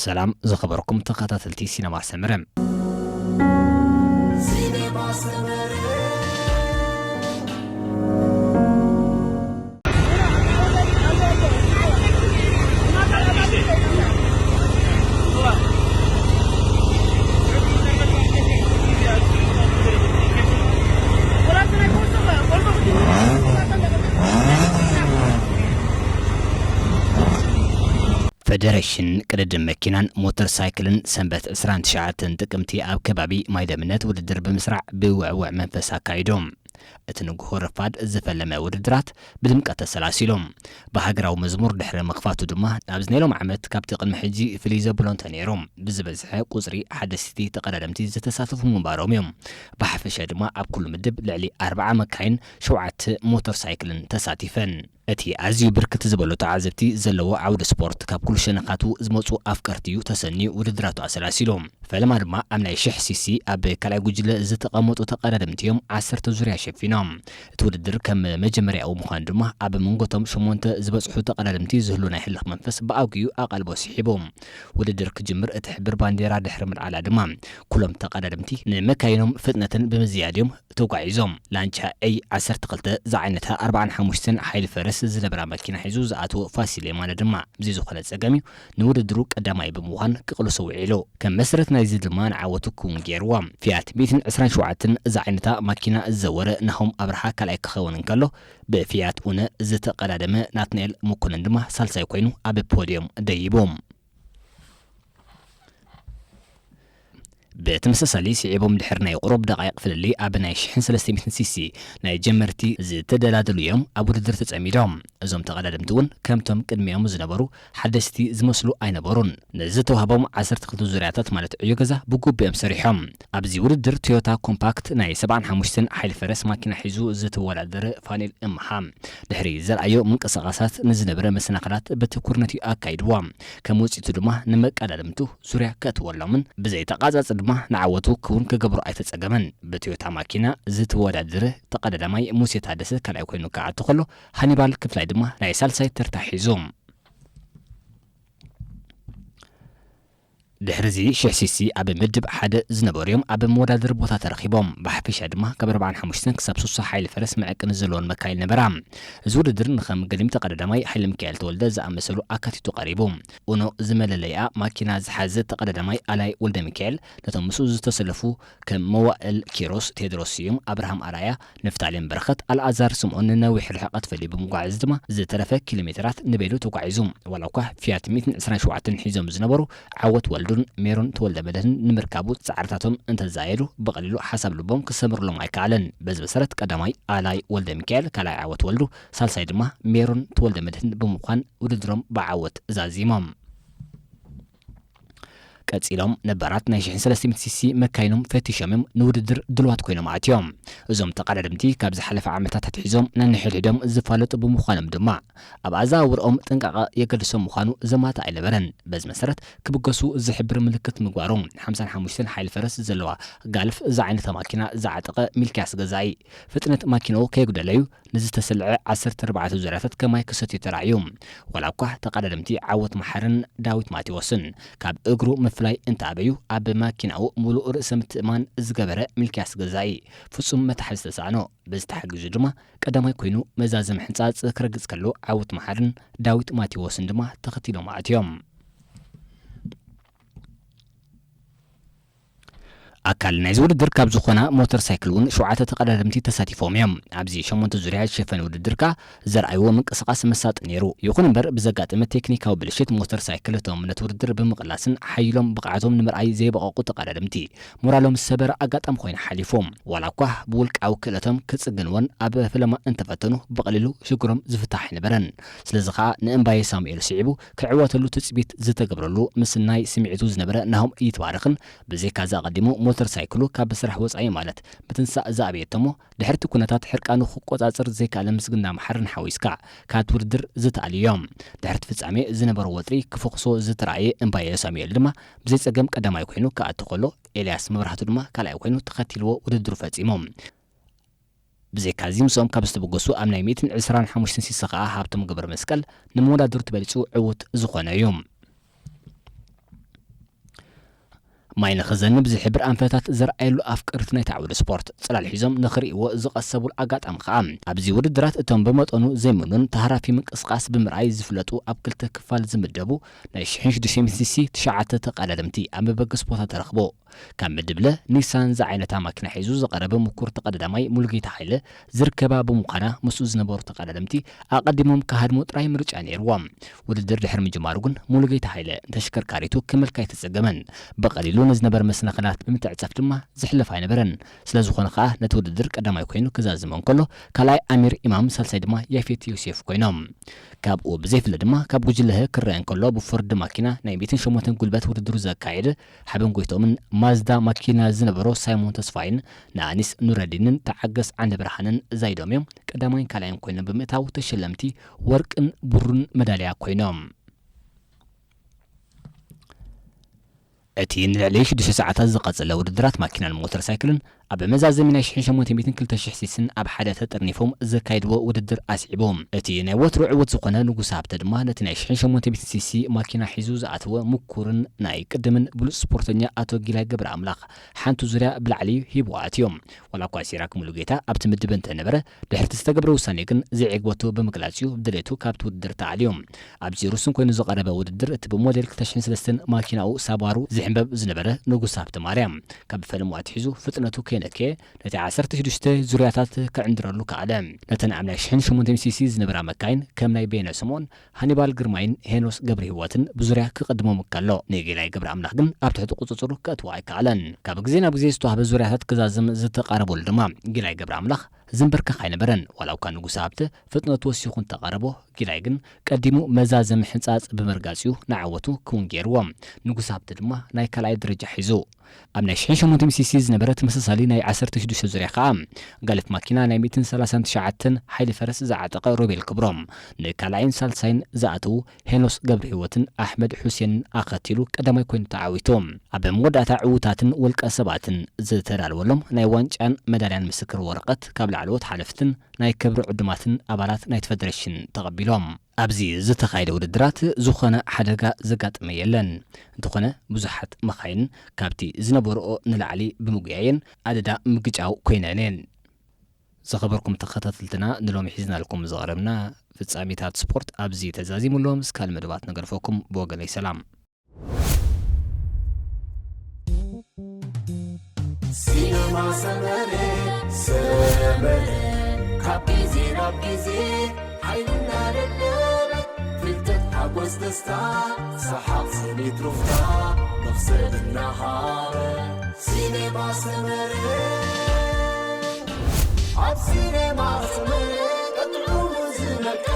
ሰላም ዝኸበርኩም ተኸታተልቲ ሲነማ ሰመረ። ፈደረሽን ቅድድም መኪናን ሞተር ሳይክልን ሰንበት ዕስራን ትሽዓተን ጥቅምቲ ኣብ ከባቢ ማይ ደምነት ውድድር ብምስራዕ ብውዕውዕ መንፈስ ኣካይዶም። እቲ ንግሆ ረፋድ ዝፈለመ ውድድራት ብድምቀት ተሰላሲሎም። ብሃገራዊ መዝሙር ድሕሪ ምኽፋቱ ድማ፣ ኣብዚ ናይ ሎም ዓመት ካብቲ ቅድሚ ሕጂ ፍልይ ዘብሎ እንተነይሩ፣ ብዝበዝሐ ቁጽሪ ሓደስቲ ተቐዳደምቲ ዝተሳተፉ ምንባሮም እዮም። ብሓፈሻ ድማ ኣብ ኩሉ ምድብ ልዕሊ ኣርብዓ መካይን ሸውዓተ ሞተር ሳይክልን ተሳቲፈን። እቲ ኣዝዩ ብርክት ዝበሉ ተዓዘብቲ ዘለዎ ዓውደ ስፖርት ካብ ኩሉ ሸነኻቱ ዝመጹ ኣፍቀርቲ እዩ ተሰንዩ ውድድራቱ ኣሰላሲሉ። ፈለማ ድማ ኣብ ናይ ሽሕ ሲሲ ኣብ ካልኣይ ጉጅለ ዝተቐመጡ ተቐዳደምቲ እዮም ዓሰርተ ዙርያ ሸፊኖም። እቲ ውድድር ከም መጀመርያኡ ምዃኑ ድማ ኣብ መንጎቶም ሸሞንተ ዝበጽሑ ተቐዳደምቲ ዝህሉ ናይ ህልኽ መንፈስ ብኣግኡ ኣቓልቦ ስሒቡ። ውድድር ክጅምር እትሕብር ባንዴራ ድሕሪ ምልዓላ ድማ ኩሎም ተቐዳደምቲ ንመካይኖም ፍጥነተን ብምዝያድ እዮም ተጓዒዞም። ላንቻ ኤይ ዓሰርተ ክልተ ዝዓይነታ ኣርባዓን ሓሙሽተን ሓይሊ ፈረስ ዝነበራ መኪና ሒዙ ዝኣተወ ፋሲል የማነ ድማ ብዘይ ዝኾነ ጸገም እዩ ንውድድሩ ቀዳማይ ብምዃን ክቕልሶ ውዒሉ። ከም መሰረት ናይዚ ድማ ንዓወቱ ክውን ገይርዎ። ፊያት ሚእትን ዕስራን ሸውዓተን ዝዓይነታ ማኪና ዝዘወረ ናሆም ኣብርሃ ካልኣይ ክኸውን እንከሎ፣ ብፊያት ኡነ ዝተቐዳደመ ናትናኤል መኮነን ድማ ሳልሳይ ኮይኑ ኣብ ፖድዮም ደይቡ። ብተመሳሳሊ ስዒቦም ድሕሪ ናይ ቁሩብ ደቓይቕ ፍልልይ ኣብ ናይ ሽሕን ሰለስተ ሚእትን ሲሲ ናይ ጀመርቲ ዝተደላደሉ እዮም ኣብ ውድድር ተጸሚዶም። እዞም ተቐዳደምቲ እውን ከምቶም ቅድሚኦም ዝነበሩ ሓደስቲ ዝመስሉ ኣይነበሩን። ንዝተዋህቦም ዓሰርተ ክልተ ዙርያታት ማለት ዕዮ ገዛ ብጉቡእ እዮም ሰሪሖም። ኣብዚ ውድድር ቶዮታ ኮምፓክት ናይ ሰብዓን ሓሙሽተን ሓይሊ ፈረስ ማኪና ሒዙ ዝተወዳደረ ፋኒል እምሃ ድሕሪ ዘርኣዮ ምንቅስቓሳት ንዝነበረ መሰናኽላት ብትኩርነት እዩ ኣካይድዎ። ከም ውጽኢቱ ድማ ንመቀዳድምቱ ዙርያ ከእትወሎምን ብዘይተቓጻጽ ድማ ንዓወቱ ክውን ክገብሮ ኣይተጸገመን። ብቶዮታ ማኪና ዝተወዳደረ ተቐዳዳማይ ሙሴ ታደሰ ካልኣይ ኮይኑ ክኣቱ ከሎ፣ ሃኒባል ክፍላይ ድማ ናይ ሳልሳይ ተርታ ሒዙ። ድሕሪዚ ሽሕ ሲሲ ኣብ ምድብ ሓደ ዝነበሩ እዮም ኣብ መወዳደሪ ቦታ ተረኺቦም። ብሓፈሻ ድማ ካብ ኣርባዓን ሓሙሽተን ክሳብ ሱሳ ሓይሊ ፈረስ መዐቀኒ ዘለዎን መካይን ነበራ። እዚ ውድድር ንኸም ገሊም ተቐዳዳማይ ሓይለ ሚካኤል ተወልደ ዝኣመሰሉ ኣካቲቱ ቀሪቡ። ኡኖ ዝመለለይኣ ማኪና ዝሓዘ ተቐዳዳማይ ኣላይ ወልደ ሚካኤል ነቶም ምስኡ ዝተሰለፉ ከም መዋእል ኪሮስ፣ ቴድሮስ ስዩም፣ ኣብርሃም ኣርኣያ፣ ንፍታሌም በረኸት፣ ኣልኣዛር ስምኦን ንነዊሕ ርሕቀት ፈልዩ ብምጓዓዝ ድማ ዝተረፈ ኪሎ ሜትራት ንበይኑ ተጓዒዙ። ዋላ እኳ ፊያት ሚእትን ዕስራን ሸውዓተን ሒዞም ዝነበሩ ዓወት ወልዱን ሜሮን ተወልደ መድህን ንምርካቡ ጻዕርታቶም እንተዘኣየዱ ብቐሊሉ ሓሳብ ልቦም ክሰምርሎም ኣይከኣለን። በዚ መሰረት ቀዳማይ ኣላይ ወልደ ሚካኤል፣ ካልኣይ ዓወት ወልዱ፣ ሳልሳይ ድማ ሜሮን ተወልደ መድህን ብምዃን ውድድሮም ብዓወት ዛዚሞም። ቀጺሎም ነባራት ናይ ሽሕን ሰለስተ ሚእትን ሲሲ መካይኖም ፈቲሾም እዮም ንውድድር ድልዋት ኮይኖም ኣትዮም። እዞም ተቐዳደምቲ ካብ ዝሓለፈ ዓመታት ኣትሒዞም ነንሕድሕዶም ዝፋለጡ ብምዃኖም ድማ ኣብ ኣዘዋውርኦም ጥንቃቐ የገድሶም ምዃኑ ዘማትእ ኣይነበረን። በዚ መሰረት ክብገሱ ዝሕብር ምልክት ምግባሩ ሓምሳን ሓሙሽተን ሓይሊ ፈረስ ዘለዋ ጋልፍ ዝዓይነታ ማኪና ዝዓጠቐ ሚልክያስ ገዛኢ ፍጥነት ማኪናኡ ከየጉደለዩ ንዝተሰልዐ ዓሰርተ ኣርባዕተ ዙርያታት ከማይ ክሰትዩ ተራእዩ። ዋላ እኳ ተቐዳደምቲ ዓወት መሓርን ዳዊት ማቴዎስን ካብ እግሩ ምፍላይ እንተኣበዩ፣ ኣብ ማኪናኡ ሙሉእ ርእሰ ምትእማን ዝገበረ ሚልክያስ ገዛኢ ፍጹም መታሓዚ ተሳእኖ። በዚ ተሓጊዙ ድማ ቀዳማይ ኮይኑ መዛዘሚ ሕንጻጽ ክረግጽ ከሎ፣ ዓወት መሓርን ዳዊት ማቴዎስን ድማ ተኸቲሎም ኣትዮም። ኣካል ናይዚ ውድድር ካብ ዝኾና ሞተር ሳይክል እውን ሸውዓተ ተቐዳደምቲ ተሳቲፎም እዮም። ኣብዚ ሸሞንተ ዙርያ ዝሸፈነ ውድድር ከኣ ዘርኣይዎ ምንቅስቓስ መሳጢ ነይሩ። ይኹን እምበር፣ ብዘጋጠመ ቴክኒካዊ ብልሽት ሞተር ሳይክል እቶም ነቲ ውድድር ብምቕላስን ሓይሎም ብቕዓቶም ንምርኣይ ዘይበቐቑ ተቐዳደምቲ ሞራሎም ዝሰበረ ኣጋጣሚ ኮይኑ ሓሊፉ። ዋላ እኳ ብውልቃዊ ክእለቶም ክጽግንዎን ኣብ ፈለማ እንተፈተኑ ብቐሊሉ ሽግሮም ዝፍታሕ ኣይነበረን። ስለዚ ከኣ ንእምባየ ሳሙኤል ስዒቡ ክዕወተሉ ትጽቢት ዝተገብረሉ ምስናይ ስምዒቱ ዝነበረ ናሆም ይትባረኽን ብዘይካዚ ኣቐዲሙ ሞተር ሳይክሉ ካብ ስራሕ ወጻኢ ማለት ምትንሳእ ዝኣበየቶ እሞ ድሕርቲ ኩነታት ሕርቃኑ ክቆጻጸር ዘይከኣለ ምስግና መሓርን ሓዊስካ ካብቲ ውድድር ዝተኣልዩ እዮም። ድሕርቲ ፍጻሜ ዝነበሮ ወጥሪ ክፈኹሶ ዝተራእየ እምባየ ሳሙኤል ድማ ብዘይጸገም ቀዳማይ ኮይኑ ክኣቱ ከሎ ኤልያስ መብራህቱ ድማ ካልኣይ ኮይኑ ተኸቲልዎ ውድድሩ ፈጺሙ። ብዘይካዚ ምስኦም ካብ ዝተበገሱ ኣብ ናይ ሚእትን ዕስራን ሓሙሽተን ሲሲ ከኣ ሃብቶም ገብረመስቀል ንመወዳድርቱ በሊጹ ዕዉት ዝኾነ እዩ። ማይ ንኽዘንብ ዝሕብር ኣንፈታት ዘርኣየሉ ኣፍቀርቲ ናይቲ ዓውዲ ስፖርት፣ ጽላል ሒዞም ንኽርእይዎ ዝቐሰቡሉ ኣጋጣሚ ከኣ፣ ኣብዚ ውድድራት እቶም ብመጠኑ ዘይምኑን ተሃራፊ ምንቅስቓስ ብምርኣይ ዝፍለጡ ኣብ ክልተ ክፋል ዝምደቡ ናይ ሽሕን ሽዱሽተ ሚእትን ሲ ሲ ትሽዓተ ተቐዳደምቲ ኣብ መበገሲ ቦታ ተረኽቦ። ካብ ምድብ ለ ኒሳን ዝዓይነታ ማኪና ሒዙ ዝቐረበ ምኩር ተቐዳዳማይ ሙሉጌታ ሃይለ ዝርከባ ብምዃና፣ ምስኡ ዝነበሩ ተቐዳደምቲ ኣቐዲሞም ክሃድሙ ጥራይ ምርጫ ነይርዎም። ውድድር ድሕሪ ምጅማሩ ግን ሙሉጌታ ሃይለ ንተሽከርካሪቱ ክምልካ ኣይተጸገመን። ብቐሊሉ ንዝነበረ መሰናኽላት ብምትዕጻፍ ድማ ዝሕለፍ ኣይነበረን። ስለ ዝኾነ ከኣ ነቲ ውድድር ቀዳማይ ኮይኑ ክዛዝም እንከሎ፣ ካልኣይ ኣሚር ኢማም፣ ሳልሳይ ድማ ያፌት ዮሴፍ ኮይኖም። ካብኡ ብዘይፍለ ድማ ካብ ጉጅለ ህ ክረአ እንከሎ ብፎርድ ማኪና ናይ ሚእትን ሸሞንተን ጉልበት ውድድሩ ዘካየደ ሓበን ጎይቶምን ማዝዳ ማኪና ዝነበሮ ሳይሞን ተስፋይን ንኣኒስ ኑረዲንን ተዓገስ ዓንደብርሃንን ዛይዶም እዮም ቀዳማይን ካልኣይን ኮይኖም ብምእታው ተሸለምቲ ወርቅን ብሩን መዳልያ ኮይኖም። እቲ ንልዕሊ ሽዱሽተ ሰዓታት ዝቐጸለ ውድድራት ማኪናን ሞተር ሳይክልን ኣብ መዛዘሚ ናይ ሽሕን ሸሞንተ ሚእትን ክልተ ሽሕ ሲስን ኣብ ሓደ ተጠርኒፎም ዘካየድዎ ውድድር ኣስዒቡ። እቲ ናይ ወትሩ ዕዉት ዝኾነ ንጉስ ሃብተ ድማ ነቲ ናይ ሽሕን ሸሞንተ ሚእትን ሲሲ ማኪና ሒዙ ዝኣተወ ምኩርን ናይ ቅድምን ብሉጽ ስፖርተኛ ኣቶ ጊላይ ገብረ ኣምላኽ ሓንቲ ዙርያ ብላዕሊ ሂቡ ኣትዩ። ዋላ እኳ ሲራክ ሙሉጌታ ኣብቲ ምድብ እንተነበረ፣ ድሕርቲ ዝተገብረ ውሳኔ ግን ዘይዕግበቱ ብምግላጽ እዩ ብድሌቱ ካብቲ ውድድር ተኣልዩ። ኣብዚ ርሱን ኮይኑ ዝቐረበ ውድድር እቲ ብሞዴል ክልተ ሽሕን ሰለስተን ማኪናኡ ሳባሩ ዝሕንበብ ዝነበረ ንጉስ ሃብተ ማርያም፣ ካብ ፈለሙ ኣትሒዙ ፍጥነቱ ከይነከየ ነቲ ዓሰርተ ሽዱሽተ ዙርያታት ክዕንድረሉ ከኣለ። ነተን ኣብ ናይ ሽሕን ሸሞንተ ሚእትን ሲሲ ዝነበራ መካይን ከም ናይ በየነ ስምኦን፣ ሃኒባል ግርማይን ሄኖስ ገብረሂወትን ብዙርያ ክቕድሞም ከሎ፣ ንጊላይ ገብረ ኣምላኽ ግን ኣብ ትሕቲ ቁጽጽሩ ከእትዎ ኣይከኣለን። ካብ ግዜ ናብ ግዜ ዝተዋህበ ዙርያታት ክዛዝም ዝተቓረበሉ ድማ፣ ጊላይ ገብረ ኣምላኽ ዝንበርከኽ ኣይነበረን። ዋላ እኳ ንጉስ ሃብተ ፍጥነቱ ወሲኹ እንተቓረቦ፣ ጊላይ ግን ቀዲሙ መዛዘሚ ሕንጻጽ ብምርጋጽ እዩ ንዓወቱ ክውን ገይርዎ። ንጉስ ሃብተ ድማ ናይ ካልኣይ ደረጃ ሒዙ። ኣብ ናይ ሽሕን ሸሞንተ ሚእትን ሲሲ ዝነበረ ተመሳሳሊ ናይ ዓሰርተ ሽዱሽተ ዙርያ ከኣ፣ ጋልፍ ማኪና ናይ ሚእትን ሰላሳን ትሽዓተን ሓይሊ ፈረስ ዝዓጠቐ ሮቤል ክብሮም፣ ንካልኣይን ሳልሳይን ዝኣተዉ ሄኖስ ገብረሂወትን ኣሕመድ ሑሴንን ኣኸቲሉ ቀዳማይ ኮይኑ ተዓዊቱ። ኣብ መወዳእታ ዕዉታትን ውልቀ ሰባትን ዝተዳለወሎም ናይ ዋንጫን መዳልያን ምስክር ወረቐት ካብ ላዕለዎት ሓለፍትን ናይ ክብሪ ዕዱማትን ኣባላት ናይቲ ፈደረሽን ተቐቢሎም። ኣብዚ ዝተኻየደ ውድድራት ዝኾነ ሓደጋ ዘጋጠመ የለን። እንተኾነ፣ ብዙሓት መኻይን ካብቲ ዝነበርኦ ንላዕሊ ብምጉያየን ኣደዳ ምግጫው ኮይነን እየን። ዝኸበርኩም ተኸታተልትና፣ ንሎሚ ሒዝናልኩም ዝቐረብና ፍጻሜታት ስፖርት ኣብዚ ተዛዚሙ ኣሎ። ምስ ካልእ መደባት ንገድፈኩም። ብወገነይ ሰላም። ሲነማ ሰመረ ሰመረ ካብ ግዜ ናብ ግዜ ሓይልና ደለበ ፍልጠት ሓጎስ ደስታ ሰሓቕ ስኒት ሩፍታ መኽሰብ እናሃበ ሲነማ ሰመረ ኣብ ሲነማ ሰመረ ቀጥዑ ዝነቀ